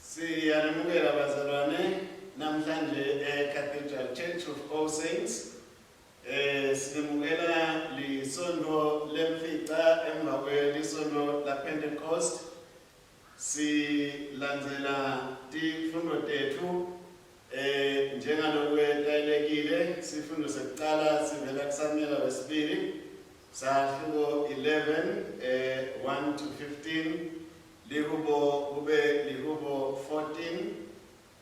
Siyanamukela bazalwane namhlanje e-Cathedral Church of All Saints. Eh sinemukela lisonto lemfica emva kwelisonto la Pentecost. Silandzela tifundo tetfu eh njengalokwetayelekile sifundo sekucala sivela kuSamuyela wesibili sahluko 11 eh 1 to 15 lihubo kube lihubo 14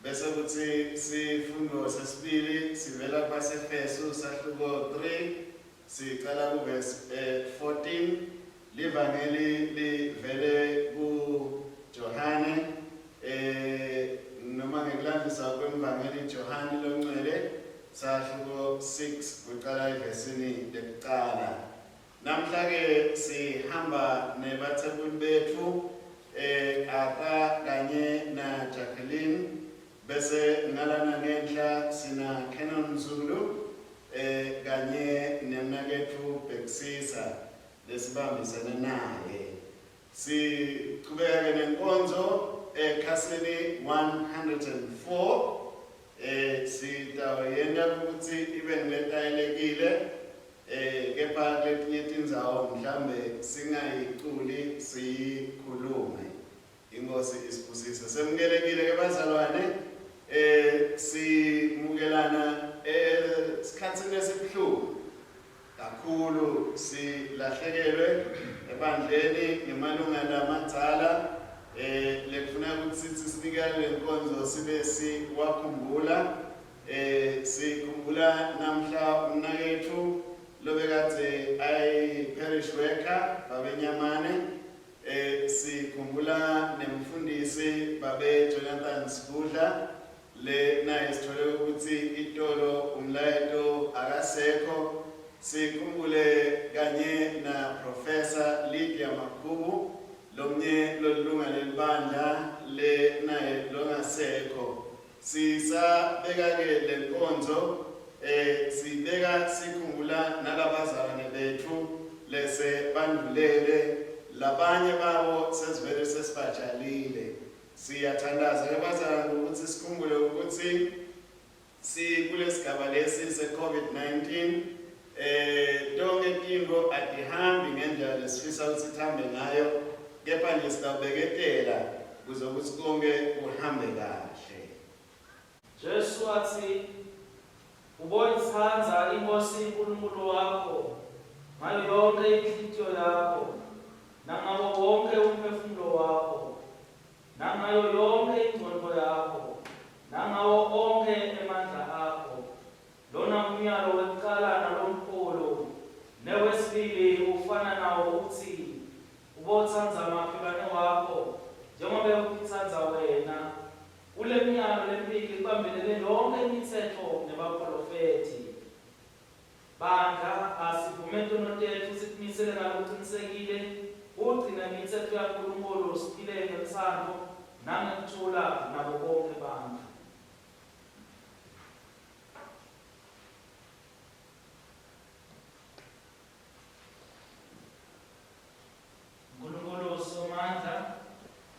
bese kuthi sifundo sesibili sivela kwasefesu sahluko 3 sicala kuvesi eh, 14 Livangeli livele kuJohane eh noma ngekulandisa kwemvangeli Johane loNgcwele sahluko 6 kuqala evesini lekuqala. Namhla ke sihamba nebathekuli bethu eh Arthur kanye na Jacqueline bese ngalana ngenhla sina Canon Zulu eh kanye nemnaketfu Bhekisisa lesibambisene naye. Sichubeka-ke nenkonzo ekhasini 104 eh sitawuyenta ukuthi ibe ngiletayelekile eh kepha letinye tindzawo mhlambe singayiculi siyikhulume. Inkosi isibusise. Semukelekile ke bazalwane eh simukelana esikhatsini esibuhlungu kakhulu silahlekelwe ebandleni ngemalunga lamadzala eh lekufuna ukuthi sithi sinikele lenkonzo sibe siwakhumbula eh sikhumbula namhla umnakethu lobekade ayi parish worker babenyamane Eh sikhumbula nemfundisi babe Jonathan Sibudla le naye sithole ukuthi itolo umlayeto akasekho sikhumbule kanye na Professor Lydia Makhubu lomnye lolunga lelibandla le naye longasekho Sisabeka-ke le nkonzo eh sibeka sikhumbula nalabazalwane bethu lese bandulele labanye babo sesivele sesibatshalile. Siyathandaza ke bazalwane ukuthi sikhumbule ukuthi sikulesigaba lesi se-COVID-19 eh tonke tintfo atihambi ngendlela lesifisa ukuthi tihambe ngayo kepha nje sitawubeketela kuze kutsi konke kuhambe kahle. Jesu watsi, Uboyitsandza iNkhosi Nkulunkulu wakho ngayo yonkhe inhlitiyo yakho, nangawo wonkhe umphefumulo wakho, nangayo yonkhe ingcondvo yakho, nangawo onkhe emandla akho. Lona ngumyalo wekucala nalomkhulu. Newesibili ufana nawo utsi, Ubotsandza makhelwane wakho njengobe utitsandza wena. Kulemiyalo lemibili kubambelele yonkhe imitsetfo nebapholofethi. Bandla, asivume tono tetfu sitimisele ngalokucinisekile kugcina imitsetfo yaNkulunkulu siphile ngelutsandvo nangekuthula nabo bonkhe bantfu. Nkulunkulu Somandla,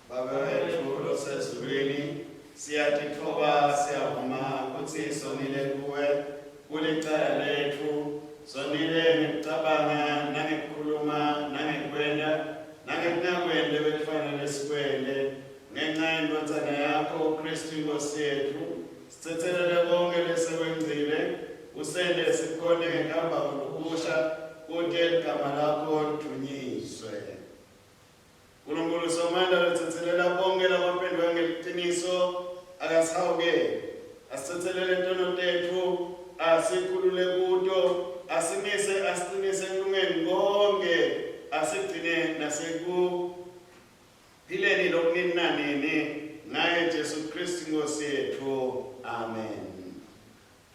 Babe wetfu losezulwini, siyatitfoba siyavuma kutsi sonile kuwe, kulicala letfu, sonile ngekucabanga nangekukhuluma nangekwenta nangekungakwenti lebekufanele sikwente ngenca yeNdvodzana yakho Khristu iNkhosi yetfu. Sitsetselele konkhe lesekwengcile, usente sikhonte ngekuhamba lokusha, kute ligama lakho lidvunyiswe. Nkulunkulu Somandla lotsetselela bonkhe labaphendvuka ngeliciniso, akasihawukele, asitsetselele tono tetfu, asikhulule kuto, asimise asiqinise ekulungeni konke, asigcine naseku Phileni lokunini nanini ngaye Jesu Kristu Nkosi yetfu. Amen.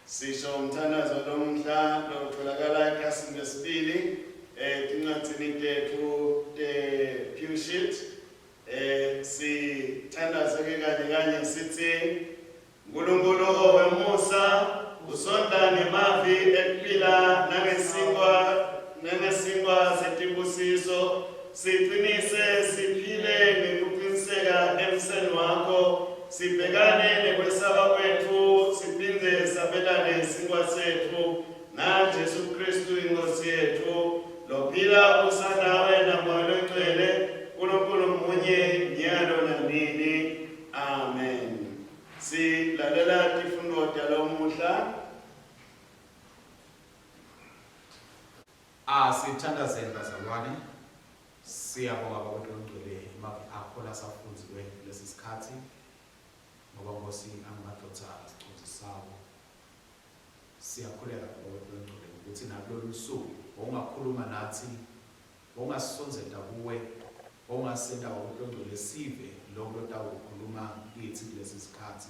Sisho umthandazo lomhla lotholakala ekhasini lesibili. Etincwadzini tetfu te pew sheet eh sithandaze ke kanye kanye sithi uNkulunkulu wemusa usonda ngemavi ekuphila nangesinkwa nangesinkwa setibusiso siqinise siphile ngekuqiniseka emseni wakho sibhekane nekwesaba kwetfu siphindze sabelane sinkwa setfu NgaJesu Kristu iNkosi yetfu, lophila ubusa nawe naMoya loNgcwele, Nkulunkulu munye, nyalo nanini. Amen. Silalela tifundvo talomuhla. Asithandazeni bazalwane. Siyabonga Baba Longcwele emavi akho lasafundziwe kulesi sikhathi ngoba Nkosi angimadvodza asicondzisako. Siyakhuleka Baba wetfu loNgcwele kutsi nakulolu lusuku Wawungakhuluma natsi, Wawungasisondzeta kuWe, Wawungasenta Baba wetfu loNgcwele sive loku Lotawukukhuluma kitsi kulesi sikhatsi.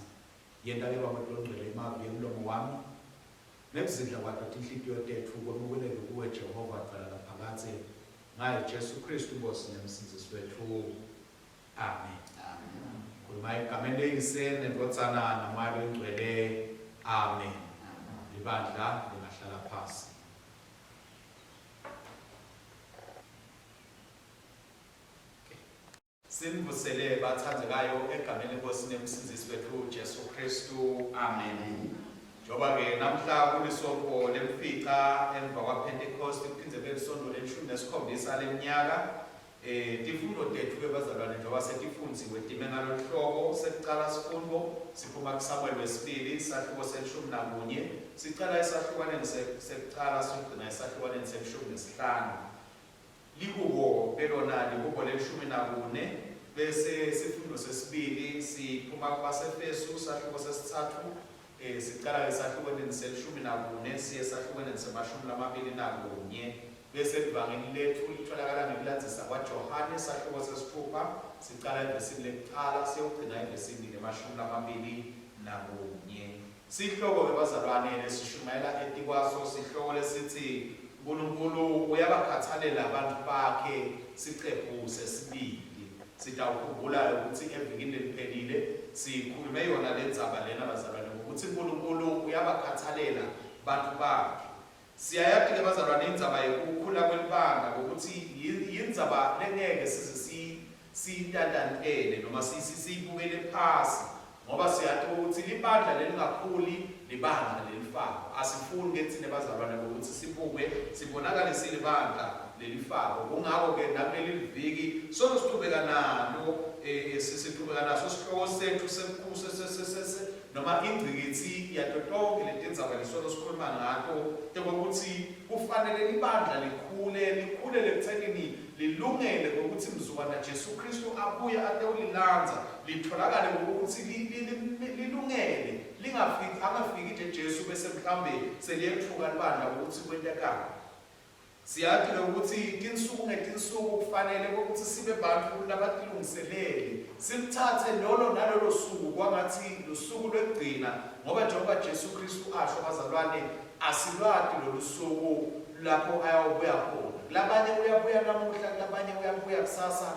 Yenta-ke Baba wetfu loNgcwele emavi emlomo wami nekuzindla kwato tinhlitiyo tetfu kwemukeleke kuWe Jehova Dvwala laphakadze, ngaye Jesu Khristu iNkhosi neMsindzisi wetfu. Amen. Khuluma egameni leYise neNdvodzana naMoya loyiNgcwele. Amen. Libandla lingahlala phasi. Sinivusele bathandzekayo egameni leNkosi neMsindzisi wetfu Jesu Khristu. Amen. Njengoba-ke namhla kulisonto lemfica emva kwaPhentekhosti kuphindze kube lisonto lelishumi nesikhombisa lemnyaka E, tifundvo tetfu-ke bazalwane njengoba setifundziwe time ngaloluhlobo, sekucala sifundvo siphuma kuSamuel wesibili sahluko selishumi nakunye, sicala esahlukwaneni se, sekucala siyogcina esahlukwaneni selishumi nesihlanu. Lihubo ke lona lihubo lelishumi nakune, bese sifundvo sesibili siphuma kubaseFesu sahluko sesitsatfu, e, sicala esahlukweneni selishumi nakune siye esahlukweneni semashumi lamabili nakunye. Bese livangeli letfu litfolakala ngekulandzisa kwaJohane sahluko sesitfupha sicala evesini lekucala siyewugcina evesini lemashumi lamabili nakunye. Sihloko-ke bazalwane lesishumayela etikwaso sihloko lesitsi Nkulunkulu uyabakhatsalela bantfu bakhe sicephu sesibili. Sitawukhumbula kutsi evikini leliphelile sikhulume yona lendzaba lena bazalwane ngokuthi Nkulunkulu uyabakhatsalela bantfu bakhe. Siyayati-ke bazalwane indzaba yekukhula kwelibandla ngokuthi yindzaba lengeke size siyintantantele noma siyibukele phasi ngoba siyati ukuthi libandla lelingakhuli libandla lelifako. Asifuni ke tsine bazalwane ukuthi sibuke sibonakale silibandla lelifako. Kungako-ke nakuleli liviki solo sichubeka nalo sichubeka naso sihloko setfu noma ingcikitsi yato tonkhe letindzaba lesolo sikhuluma ngato tekwekutsi kufanele libandla likhule, likhule lekutsenini lilungele kwekutsi mzukwana Jesu Khristu abuye atewulilandza, litfolakale kwekutsi li, li, li, lilungele, lingafiki, angafiki nje Jesu bese mhlawumbe seliyetfuka libandla kwekutsi kwentekani. Siyati-ke kutsi tinsuku ngetinsuku kufanele kwekutsi sibe bantfu labatilungiselele, silutsatse lolo nalolo suku kwangatsi lusuku lwekugcina, ngoba njengoba Jesu Khristu asho, bazalwane, asilwati lolusuku lapho ayawubuya khona. Kulabanye uyabuya namuhla, kulabanye uyabuya kusasa,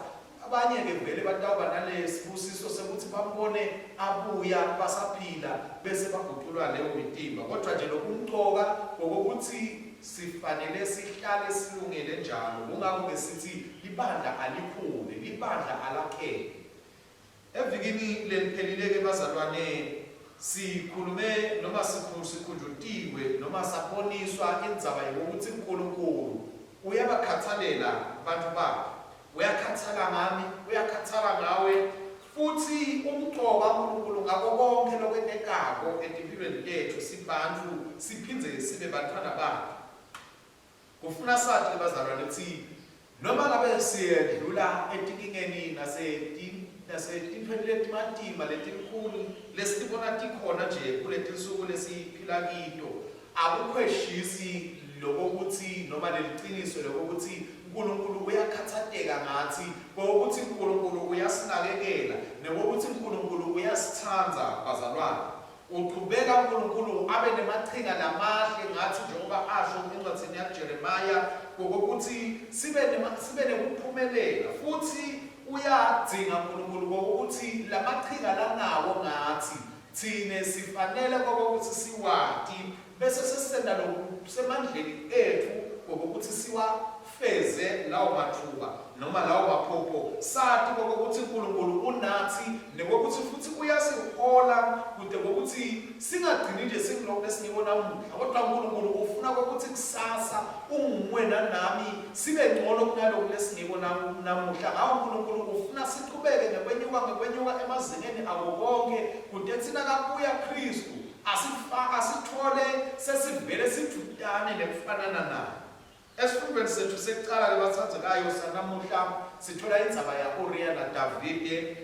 Abanye-ke vele batawuba nalesibusiso sekutsi bambone abuya basaphila bese baguculwa leyo mitimba. Kodvwa nje lokumcoka kokokutsi sifanele sihlale silungele njalo. Kungako-ke sitsi libandla alikhule, libandla alakheke. Evikini leliphelile-ke bazalwane sikhulume noma sikhunjutiwe noma saboniswa indzaba yekutsi Nkulunkulu uyabakhatsalela bantfu bakhe. Uyakhatsala ngami, uyakhatsala ngawe, futsi umcoka Nkulunkulu ngako konkhe lokwentekako etimphilweni tetfu sibantfu siphindze sibe bantfwana bakhe. Kufuna sati bazalwane kutsi noma ngabe siyedlula etinkingeni nasetintfweni letimatima letinkhulu lesitibona tikhona nje kuletinsuku lesiphila kito, Akukhweshisi lokokutsi noma leliciniso lokokutsi Nkulunkulu uyakhatsateka ngatsi, kokutsi Nkulunkulu uyasinakekela, nekokutsi Nkulunkulu uyasitsandza, bazalwane. Uchubeka uNkulunkulu abe nemachinga lamahle ngathi njengoba asho encwadzini yaJeremiya ngokuthi sibe sibe nekuphumelela futhi uyadzinga uNkulunkulu ngokuthi lamachinga lanawo ngathi thine sifanele kokuthi siwati bese sesenda lokusemandleni ethu ngokuthi siwafeze lawo mathuba noma lawo maphupho sati kokuthi uNkulunkulu unathi nekokuthi futhi uyasihola kude ngokuthi singagcini nje singilokhu esingiko namuhla kodwa uNkulunkulu ufuna kokuthi kusasa unguwena nami sibe ngcono kunalokhu lesingiko namuhla. Ngawo uNkulunkulu ufuna siqhubeke ngekwenyuka ngekwenyuka emazingeni ako konke kude thina kabuya Kristu asifaka sithole sesivele sithutane nekufanana naye. Esifundweni sethu sekucala ke bathandekayo sanamuhla sithola indzaba ya-Uriya naDavide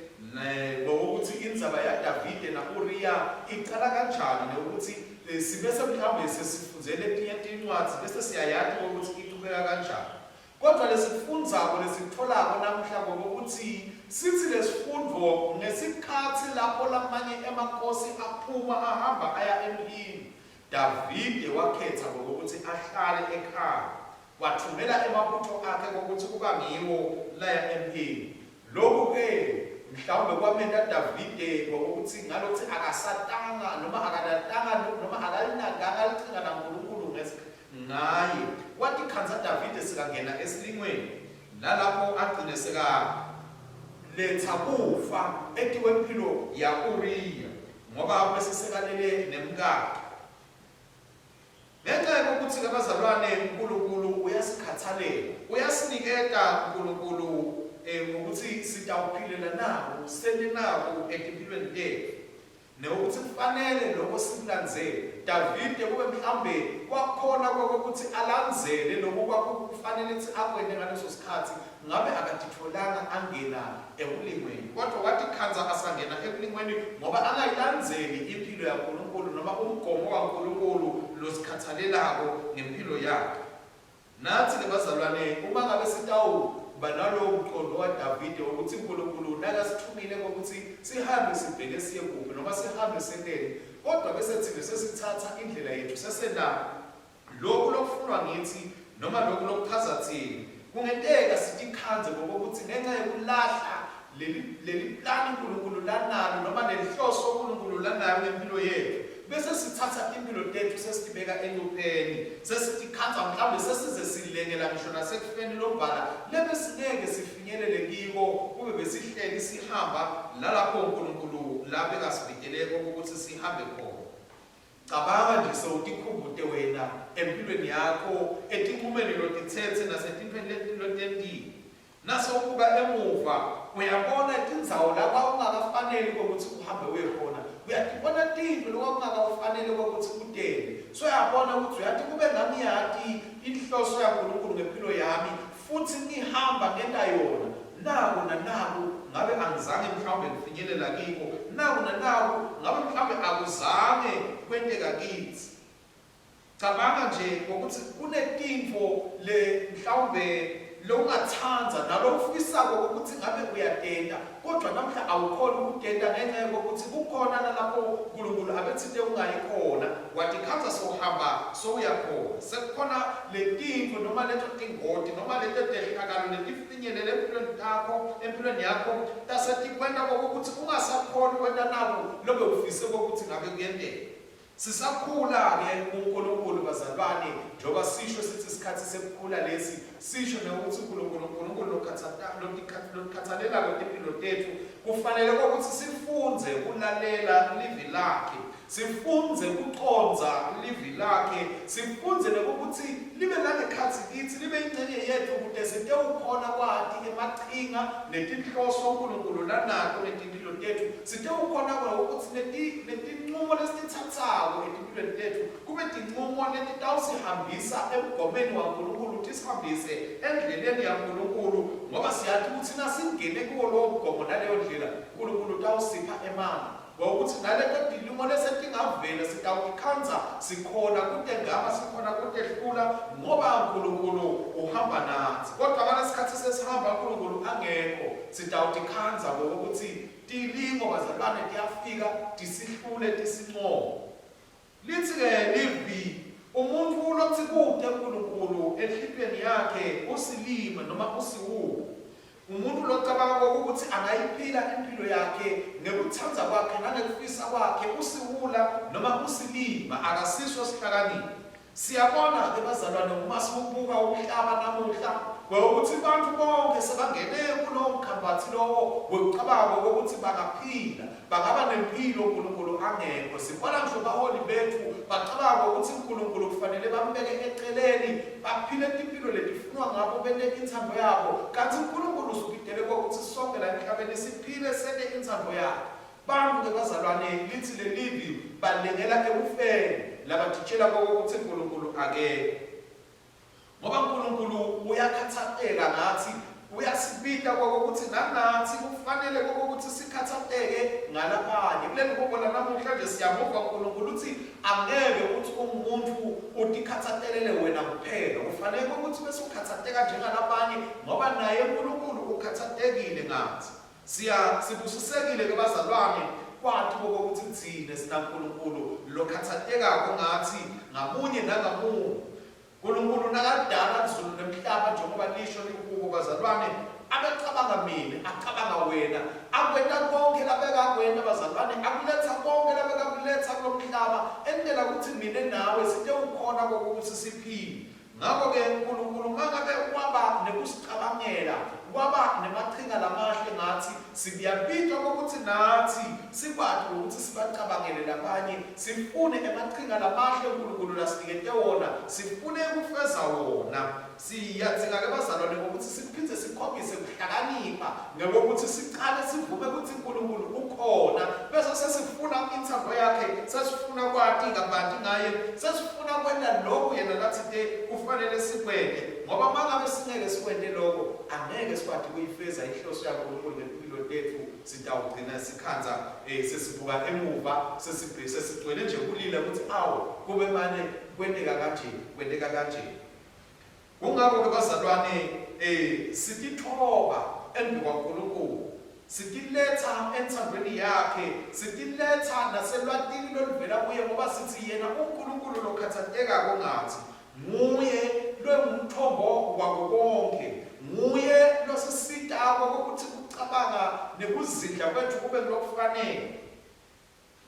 ngokuthi indzaba yaDavide na-Uriya icala kanjani nokuthi sibese mhlawumbe sesifundzele etinye tincwadzi bese siyayati ukuthi ichubeka kanjani. Kodwa lesikufundzako lesikutholako namuhla ngokuthi sithi lesifundvo ngesikhatsi lapho lamanye emakhosi aphuma ahamba aya emphini, Davide wakhetha ngokuthi ahlale ekhaya. Wathumela emabutho akhe kokuthi kuba ngiwo laya emphini. Lokhu-ke mhlawumbe kwamenta Davide ngokuthi ngalokuthi akasatanga noma akalatanga noma akalinakanga lichinga laNkulunkulu ngaye. Watikhandza Davide sekangena esilingweni nalapho agcine sekaletha kufa etikwemphilo ya-Uriya ngoba bese sekalele nemkakhe. Ngenxa yokuthi abazalwane uNkulunkulu uyasikhathalela, uyasiniketa uNkulunkulu ngokuthi sitawuphilela nako, sente nako etimpilweni tethu. Nekuthi kufanele lokho sikulandzele. Davide kube mhlawumbe kwakhona kokuthi alandzele lokhu kwakufanele ukuthi akwente ngaleso sikhathi, ngabe akatitfolanga angena ekulingweni. Kodwa watikhandza asangena ekulingweni ngoba angayilandzeli impilo yaNkulunkulu noma umgomo waNkulunkulu losikhathalelako ngempilo yakhe. Nathi-ke bazalwane, uma ngabe sitawuba nalowo mqondo waDavide wokuthi uNkulunkulu nakasithumile ngokuthi sihambe sibheke siye kuphi noma sihambe senteni, kodwa bese thina sesithatha indlela yethu sesena lokhu lokufunwa ngithi noma lokhu lokuchaza thina, kungenteka sitikhandze ngokokuthi ngenxa yokulahla leli leli plani uNkulunkulu lanalo noma lenhloso uNkulunkulu lanayo ngempilo yethu, bese sithatha impilo tethu sesitibeka encupheni, sesitikhandza mhlawumbe sesize silengela ngisho nasekufeni lombala lebesingeke sifinyelele kiko kube besihleli sihamba lalapho uNkulunkulu la bekasivikeleko ukuthi sihambe khona. Cabanga nje sewutikhumbute wena empilweni yakho, etinqumeni lotitsetse nasetintfweni lotentile. Nasewubuka emuva, uyabona tindzawo la kwakungakafaneli kwekutsi uhambe uye khona. Uyatibona tintfo lokwakungakafaneli kwekutsi utente. Soyabona kutsi uyati kube ngangiyati inhloso yaNkulunkulu ngempilo yami futsi ngihamba ngenta yona, naku nanaku ngabe angizange mhlawumbe ngifinyelela kiko, naku nanaku ngabe mhlawumbe akuzange kwenteka kitsi. Cabanga nje ngokuthi kunetintfo le mhlawumbe lowungatsandza nalowufisako ukuthi ngabe uyatenta, kodvwa namhla awukhoni ukutenta ngenca yokuthi kukhona nalapho Nkulunkulu abetsite ungayi khona, watikhandza sewuhamba sewuya khona. Sekukhona letintfo noma leto tingoti noma leto tehlakalo letifinyelele empilweni takho, empilweni yakho tase tikwenta kokuthi ungasakhoni kwenta naku lobewufise kokuthi ngabe kuyenteka. Sisakhula-ke kuNkulunkulu bazalwane, njengoba sisho sithi isikhathi sekukhula lesi, sisho nokuthi uNkulunkulu uNkulunkulu lokhathalelako timpilo tethu, kufanele ukuthi sifundze kulalela livi lakhe, sifundze kucondza livi lakhe, sifundze nekuthi libe langekhatsi kitsi, libe ingcenye yetfu kute sitewukhona kwati emachinga netinhloso uNkulunkulu lanato ngetimpilo tetfu, sitewukhona ukuthi letincumo lesititsatsako etimpilweni tetfu kube tincumo letitawusihambisa emgomeni waNkulunkulu, tisihambise endleleni yaNkulunkulu, ngoba siyati ukuthi nasingene kuwo lowo mgomo naleyo ndlela, uNkulunkulu utawusipha emandla. Ngokuthi naleto tilimo lesetingavela sitawutikhandza sikhona kutengama sikhona kutehlula ngoba uNkulunkulu uhamba nathi. Kodwa ngalesikhathi sesihamba uNkulunkulu angekho sitawutikhandza ngokuthi tilingo bazalwane tiyafika tisihlule tisincome. Lithi-ke livi umuntfu lotsi kute Nkulunkulu enhlitiyweni yakhe usilima noma usiwula. Umuntfu locabanga kwekutsi angayiphila imphilo yakhe ngekutsandza kwakhe nangekufisa kwakhe usiwula noma usilima, akasiso sihlakaniphi. Siyabona-ke bazalwane uma siwubuka umhlaba namuhla kwekutsi bantfu bonkhe sebangene kulowo mkhambatsi lowo wekucabanga kwekutsi bangaphila Bangaba nemphilo uNkulunkulu angekho. Sibona ngisho baholi betfu bacabanga ukuthi uNkulunkulu kufanele bambeke eceleni, baphile timphilo letifunwa ngabo bente intsandvo yabo. Kantsi uNkulunkulu usibitele kwekutsi sonke la emhlabeni siphile sente intsandvo yakhe. Bantfu ke bazalwane litsi lelivi balengela ekufeni labatitjela kokutsi uNkulunkulu akekho. Ngoba uNkulunkulu uyakhatsateka ngatsi, uyasibita kokuthi nanatsi kufanele kokuthi sikhatsateke ngalabanye. Kuleli hubo lanamuhla nje siyamuva uNkulunkulu uthi angeke uthi ungumuntu utikhatsatelele wena kuphela. Kufanele ukuthi bese ukhatsateka njengalabanye ngoba naye uNkulunkulu ukhatsatekile ngatsi. Siya sibusisekile ke bazalwane kwati kokuthi tsine sinaNkulunkulu lokhatsatekako ngatsi ngamunye nangamunye. Nkulunkulu nakadala lizulu nemhlaba njengoba lisho lihubo bazalwane abecabanga mine acabanga wena akwenta konke labekakwenta bazalwane akuletsa konke labekakuletsa kulomhlaba entela kutsi mine nawe sitewukhona kokuthi siphile. Ngako-ke Nkulunkulu mangabe waba nekusicabangela, waba nemachinga lamahle ngatsi, siyabitwa kwekutsi natsi sikwati kwekutsi sibacabangele labanye, sifune emachinga lamahle Nkulunkulu lasinikete wona, sifune kufeza wona. Siyadzinga-ke bazalwane kwekutsi siphindze sikhombise kuhlakanipha ngekwekutsi sicale sivume kutsi Nkulunkulu ukhona, bese sesifuna intsandvo yakhe, sesifuna kwati kabanti ngaye, sesifuna kwenta loku yena latsite kufanele sikwente. Ngoba mangabe singeke sikwente loko, angeke sikwati kuyifeza inhloso yaNkulunkulu ngetimphilo tetfu, sitawugcina sikhandza sesibuka emuva sesigcwele nje kulila kutsi awu kube mane kwenteka kanje, kwenteka kanje. Kungako-ke bazalwane sititfoba embikwaNkulunkulu, sitiletsa entsandvweni yakhe, sitiletsa naselwatini loluvela kuye, ngoba sitsi yena uNkulunkulu lokhatsatekako ngatsi. Nguye longumtfombo wako konkhe. Nguye losisitako kutsi kucabanga nekuzindla kwetfu kube ngulokufanele.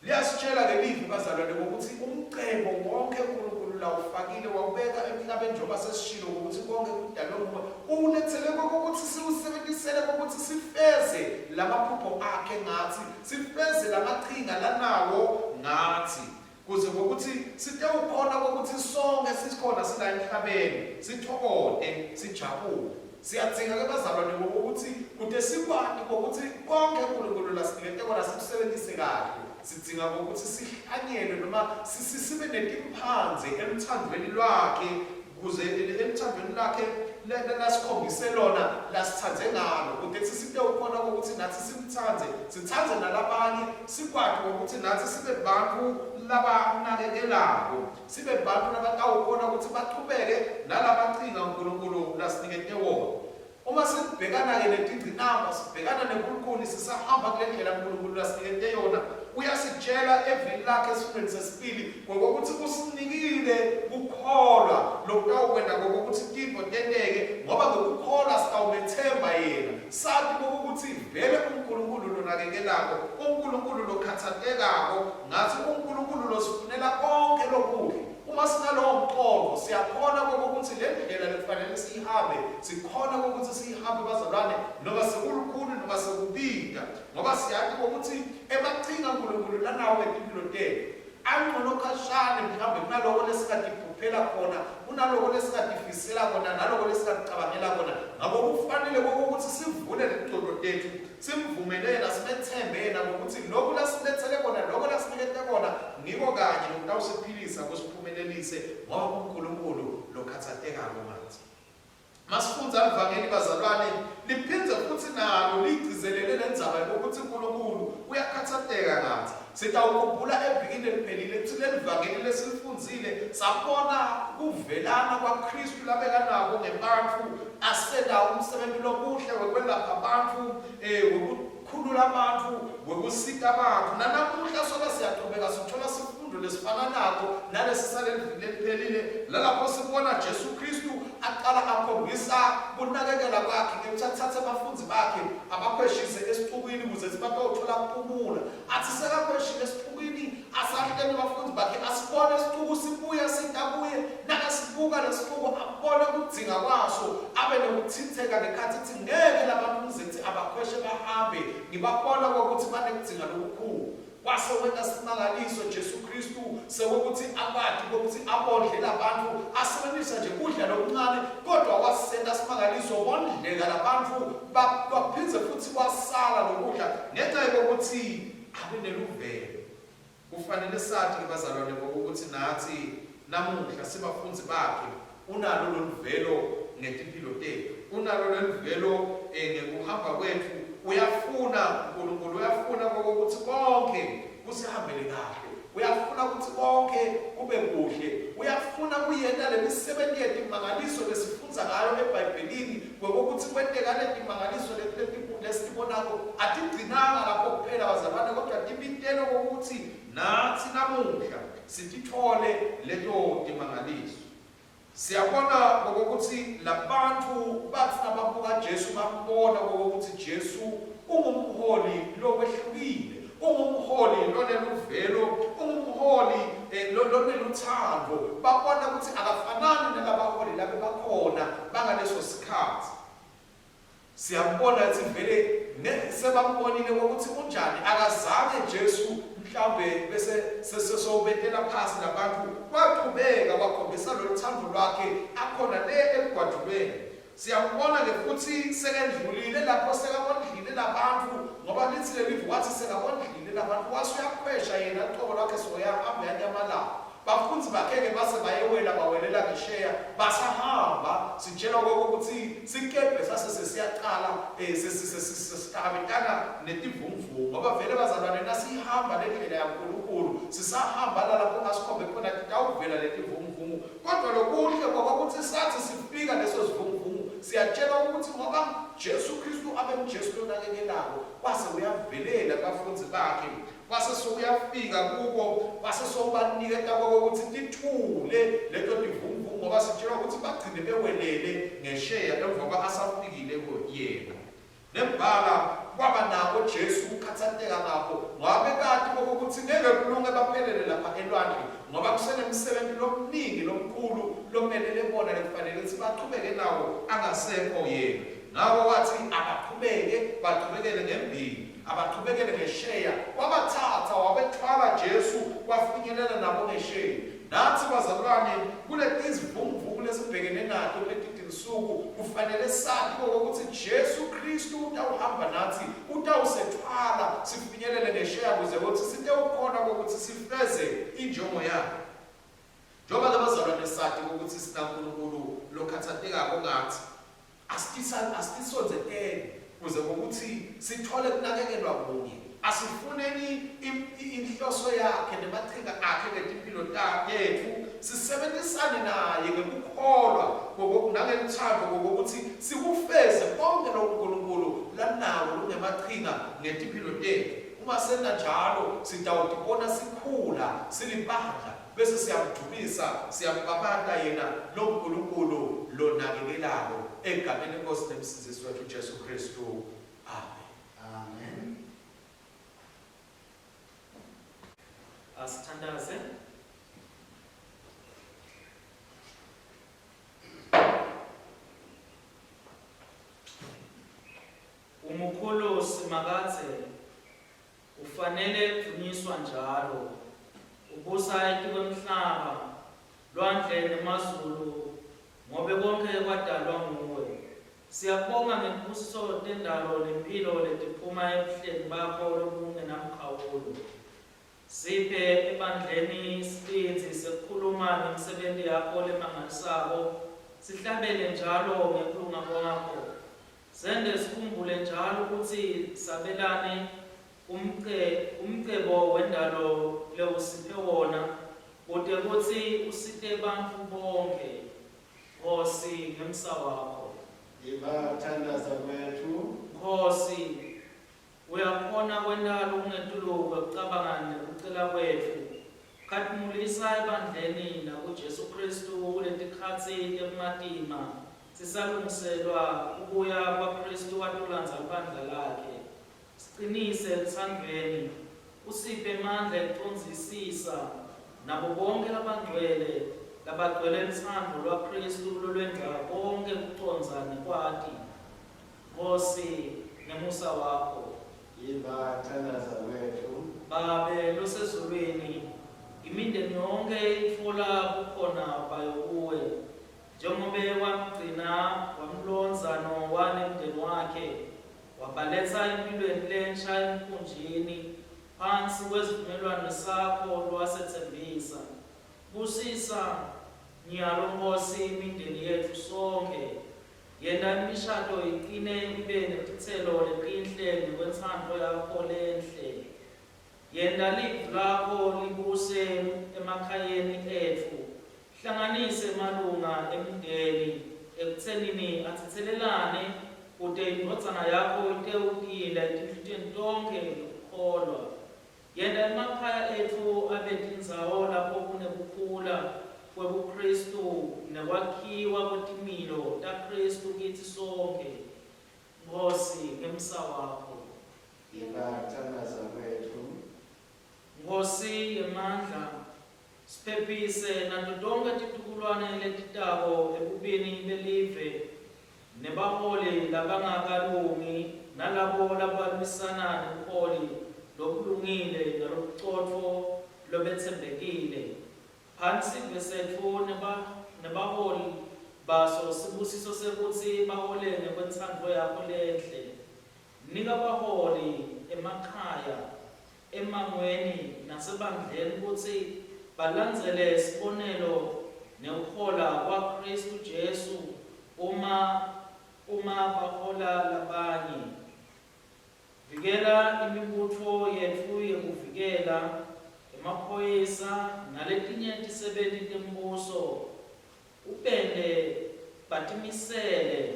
Liyasitshela ke livi bazalwane ngokuthi umcebo wonke uNkulunkulu lawufakile wawubeka emhlabeni njengoba sesishilo ukuthi konke kudalwe nguye uwulethele kokuthi siwusebentisele kokuthi sifeze lamaphupho akhe ngathi sifeze lamaqhinga lanawo ngathi kuze ngokuthi sitewukhona kokuthi sonke sikhona sila emhlabeni sithokote sijabule. Siyadzinga ke bazalwane ngokuthi kude sikwati ngokuthi konke uNkulunkulu lasinikete kona sikusebenzise kahle. Sidzinga ngokuthi sihlanyelwe noma sibe netimphandze eluthandweni lwakhe kuze eluthandweni lwakhe lasikhombise lona lasithande ngalo kude sisitewukhona ukuthi nathi simthande sithande nalabanye sikwati ukuthi nathi sibe bantfu labanakekelako sibe bantfu labatawukhona kutsi bachubeke nalamachinga uNkulunkulu lasinikete wona. Uma sibhekana-ke netingcinamba, sibhekana nebulukhuni, sisahamba kule ndlela uNkulunkulu lasinikete yona, uyasitshela evini lakhe esifundweni sesibili ngokokuthi usinikile kukholwa lokutawukwenta ngokokuthi tintfo tenteke, ngoba ngekukholwa sitawumethemba yena, sati kokuthi vele uNkulunkulu lonakekelako, uNkulunkulu lokhatsatekako Ngatsi uNkulunkulu losifunela konkhe lokuhle. Uma sinalowo mqondo, siyakhona kokuthi le ndlela lekufanele siyihambe, sikhona kokuthi siyihambe bazalwane, noma sekulukhuni noma sekubita, ngoba siyati kokuthi emachinga uNkulunkulu lanawo ngetimpilo tetfu angcono khashane mhlawumbe kunaloko lesingatiphuphela khona, kunaloko lesingatifisela kona, naloko lesingacabangela kona. Ngako kufanele kokuthi sivule letingcondo tetfu Simvumele yena, simethembe yena ngokuthi lokhu lasilethele kona, lokho lasinikete kona ngiko kanye lokutawusiphilisa kusiphumelelise ngoba uNkulunkulu lokhatsatekako ngathi. Masifundza livangeli bazalwane liphindze futhi nalo ligcizelele lendzaba yokuthi uNkulunkulu uyakhatsateka ngathi. Sitawukhumbula evikini leliphelile kutsi lelivangeli lesilifundzile sabona kuvelana kwaKhristu labekanako ngebantfu asenta umsebenti lomuhle wekwelapha bantfu, eh, wekukhulula bantfu, wekusita bantfu. Nanamuhla sola siyachubeka sithola sifundo lesifananako nalesi saleliviki leliphelile lalapho sibona Jesu Khristu aqala akhombisa kunakekela kwakhe ngekutsi atsatse bafundzi bakhe abakhweshise esicukwini kuze batothola kuphumula. Atsi sekakhweshile esicukwini asahleli nebafundzi bakhe asibone sicuku sibuya sita kuye nakasibuka lesicuku abone kudzinga kwaso abe nekutsintseka ngekhatsi kutsi ngeke labantfu ngize kutsi abakhweshe bahambe ngibabona kwekutsi banekudzinga lokukhulu. Kwase wenta simangaliso Jesu Khristu sewekutsi akwati kwekutsi abondle labantfu asebentisa nje kudla lokuncane kodwa wasenta simangaliso bondleka labantfu kwaphindze futsi kwasala lokudla ngenca yekutsi abe neluvelo. Kufanele sati-ke bazalwane ukuthi natsi namuhla sibafundzi bakhe unalo loluvelo ngetimpilo tetfu. Unalo loluvelo ngekuhamba kwetfu. Uyafuna uNkulunkulu uyafuna kokuthi konke kusihambele kahle. Uyafuna ukuthi konke kube kuhle. Uyafuna kuyenta lemisebenti yetimangaliso lesifundza ngayo eBhayibhelini kwekokuthi kwenteka letimangaliso lesitibonako atigcinanga lapho kuphela bazalwane kodwa tibitele kokuthi natsi namuhla sititfole leto timangaliso. Siyabona kokuthi labantu bathi nababuka Jesu bambona kokuthi Jesu ungumholi lokwehlukile, ungumholi loneluvelo, ungumholi loneluthando. Babona ukuthi akafanani nalabaholi labe bakhona bangaleso sikhathi. Siyambona ukuthi vele sebambonile ukuthi unjani akazange Jesu mhlawumbe bese sesowubetela phasi labantu waqhubeka wakhombisa loluthando lwakhe akhona le emgwadulweni. Siyambona ke futhi sekendlulile lapho sekabondlile labantu ngoba lithi lelivi wathi sekabondlile labantu wase uyakhwesha yena uqobo lwakhe soyahamba uyanyamalala. Bafundzi bakhe-ke base bayewela bawelela ngesheya basahamba sitshelwa kokuthi sikebhe sase sesiyaqala sesihlangabetana netivunguvungu ngoba vele bazalwane nasihamba le ndlela yaNkulunkulu sisahamba lalapho asikhombe khona titawuvela letivunguvungu kodwa lokuhle kwakuthi sathi sifika leso sivunguvungu siyatshelwa ukuthi ngoba Jesu Kristu abenguJesu lonakekelako wase uyavelela kubafundzi bakhe Kwase sokuyafika kubo kwase sokubaniketa kokuthi tithule leto tivunguvungu ngoba sitshelwa ukuthi bagcine bewelele ngesheya emva kwa asafikile yena. Nembala kwaba nako Jesu kukhatsateka ngako ngoba bekati kokuthi ngeke kulunge baphelele lapha elwandle ngoba kusenemsebenzi lomningi lomkhulu lomelele bona lekufanele ukuthi bachubeke nawo angasekho yena. Ngako wathi abaqhubeke baqhubekele ngembili. Abaqhubekele ngesheya, wabathatha wabethwala Jesu wafinyelela nabo ngesheya. Nathi bazalwane kuletizivunguvungu lesibhekene nato kuleti tinsuku kufanele sati ukuthi Jesu Kristu utawuhamba nathi, utawusethwala sifinyelele ngesheya kuze kuthi sitewukhona ukuthi sifeze injongo yakhe. Njengoba-ke bazalwane sati ukuthi sinaNkulunkulu lokhathatekako ngathi, Asitisondzeteni kuze ngokuthi sithole kunakekelwa kunye. Asifuneni inhloso yakhe nemachinga akhe ngetimpilo tetfu, sisebentisane naye ngekukholwa nangeluthando ngokuthi sikufeze konke lokhu uNkulunkulu lanako lokungemachinga ngetimpilo tetfu. Uma senta njalo sitawutibona sikhula silibandla Bese siyamdumisa, siyambabata yena loNkulunkulu lonakekelako, egameni leNkosi neMsindzisi wetfu Jesu Khristu. Amen. Amen. Asithandaze. Umukhulu Simakadze. Ufanele kudvunyiswa njalo. Ubusa etikwemhlaba, lwandle nemazulu, ngobe konkhe kwadalwa nguwe. Siyakubonga ngetibusiso tendalo nemphilo letiphuma ebuhleni bakho lobungenamkhawulo. Siphe ebandleni sibindzi sekukhuluma ngemisebenti yakho lemangalisako, sihlabele njalo ngekulunga kwakho. Sente sikhumbule njalo kutsi sabelane. Umce, umcebo wendalo lewusiphe wona kute kutsi usite bantfu bonkhe. Nkhosi ngemsa wakho. Yiva kuthandaza kwetfu. Nkhosi, uyakhona kwenta lokungetulu kwekucabanga nekucela kwetfu. Khatimulisa ebandleni nakuJesu Khristu kuletikhatsi tebumatima sisalungiselwa kubuya kwaKhristu atolandza libandla lakhe. Sicinise elutsandvweni, usiphe emandla ekucondzisisa nabo bonkhe labangcwele labagcwele lutsandvo lwaKhristu lolwengca konkhe kucondza nekwati. Nkhosi, ngemusa wakho. Yiva kuthandaza kwetfu. Babe losezulwini, imindeni yonkhe itfola bukhona bayo kuwe. Njengobe wamgcina wamlondza Nowa nemndeni wakhe, wabaletsa emphilweni lensha emkhunjini, phansi kwesivumelwano sakho lowasetsembisa. Busisa nyalo Nkhosi imindeni yetfu sonkhe. Yenta imishado icine ibe netitselo letinhle ngekwentsandvo yakho lenhle. Yenta livi lakho libuse emakhayeni etfu. Hlanganise emalunga emndeni ekutsenini atsetselelane kute iNdvodzana yakho itewutila etinhlitiyweni tonkhe ngekukholwa. Yenta emakhaya etfu abe tindzawo lapho kunekukhula kwebuKhristu nekwakhiwa kwetimilo taKhristu kitsi sonkhe. Nkhosi, ngemsa wakho. Yiva kuthandaza kwetfu. Nkhosi yemandla, siphephise nato tonkhe titukulwane letitako ebubini belive nebaholi labangakalungi nalabo labalwisana nebuholi lobulungile nalobucotfo lobetsembekile. Phani sive setfu nebaholi baso sibusiso sekutsi bahole ngekwentsandvo yakho lenhle. Nika baholi emakhaya, emmangweni nasebandleni kutsi balandzele sibonelo nekuhola kwaKhristu Jesu uma uma bahola labanye. Vikela imibutfo yetfu yekuvikela, emaphoyisa naletinye tisebenti tembuso, ubente batimisele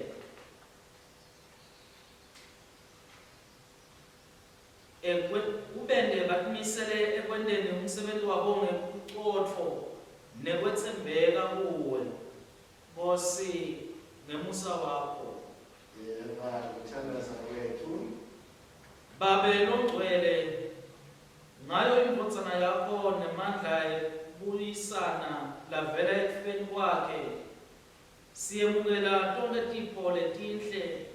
Ubente batimisele ekwenteni umsebenti wabo ngebucotfo nekwetsembeka kuwe, Nkhosi, ngemusa wakho. Yeva kuthandaza kwetfu. Babe longcwele, ngayo iNdvodzana yakho nemandla ekubuyisana lavela ekufeni kwakhe, Siyemukela tonkhe tipho letinhle,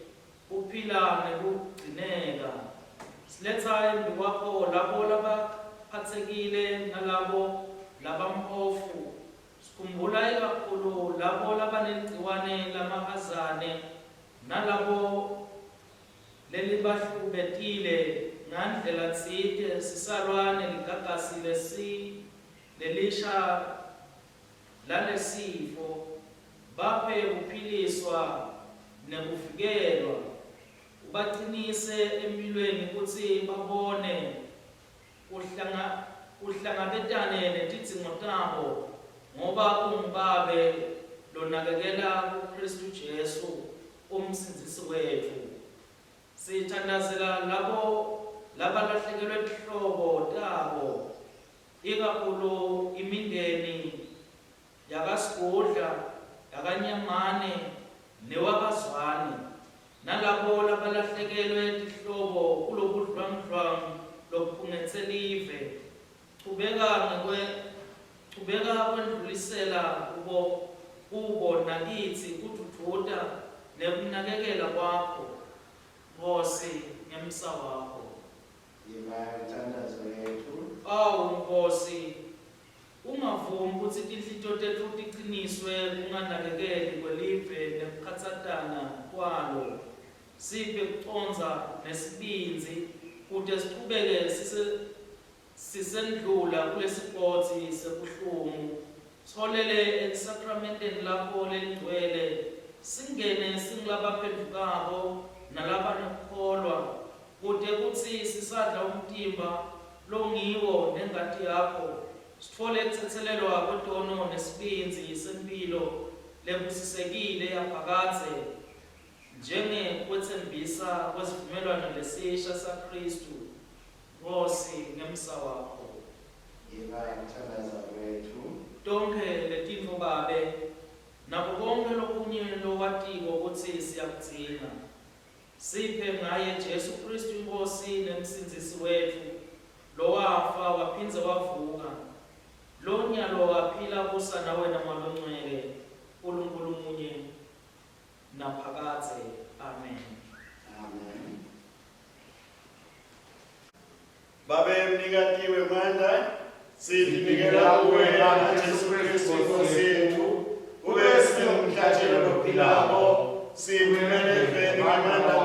kuphila nekugcineka. Siletsa embikwakho labo labaphatsekile nalabo labamphofu. Sikhumbula ikakhulu labo labaneligciwane lamahazane nalabo lelibahlukubetile ngandlela tsite sisalwa neligagasi lesi lelisha lalesifo, baphe kuphiliswa nekuvikelwa, ubacinise emphilweni kutsi babone kuhlanga, kuhlangabetane netidzingo tabo, ngoba unguBabe lonakekela kuKhristu Jesu, uMsindzisi wetfu. Sithandazela labo labalahlekelwe tihlobo tabo, ikakhulu imindeni yakaSigudla, yakaNyamane newakaZwane, nalabo labalahlekelwe tihlobo kulobudlwangudlwangu lobukhungetse live. Chubeka ngekwe chubeka kwendlulisela kubo kubo nakitsi kudvudvuta nekunakekela kwakho, Nkhosi, ngemsa wakho. Yiva imithandazo yetfu. Awu Nkhosi, ungavumi kutsi tinhlitiyo tetfu ticiniswe kunganakekeli kwelive nekukhatsatana kwalo. Siphe kucondza nesibindzi kute sichubeke sise Sisendlula kulesigodzi sebuhlungu, siholele elisakramenteni lakho lelingcwele, singene singulabaphendvukako nalabanekukholwa, kute kutsi sisadla umtimba. umtimba longiwo nengati yakho sitfole kutsetselelwa kwetono nesibindzi sempilo lebusisekile yaphakadze njengekwetsembisa kwesivumelwano lesisha saKhristu Nkosi ngemsa wakho. Yiva kuthandaza kwethu. Tonkhe letintfo Babe nako konkhe lokunye lowatiko kutsi siyakudzinga. Siphe ngaye Jesu Khristu iNkhosi neMsindzisi wetfu, lowafa waphindze wavuka, lo nyalo aphila abusa nawe naMoya Longcwele, Nkulunkulu munye naphakadze. Amen. Amen. Babe mnikati wemandla, sitinikela kuwe ngaJesu Kristu Inkosi yethu, ube singumhlatshelo lophilako, sikumele eveni ngemandla.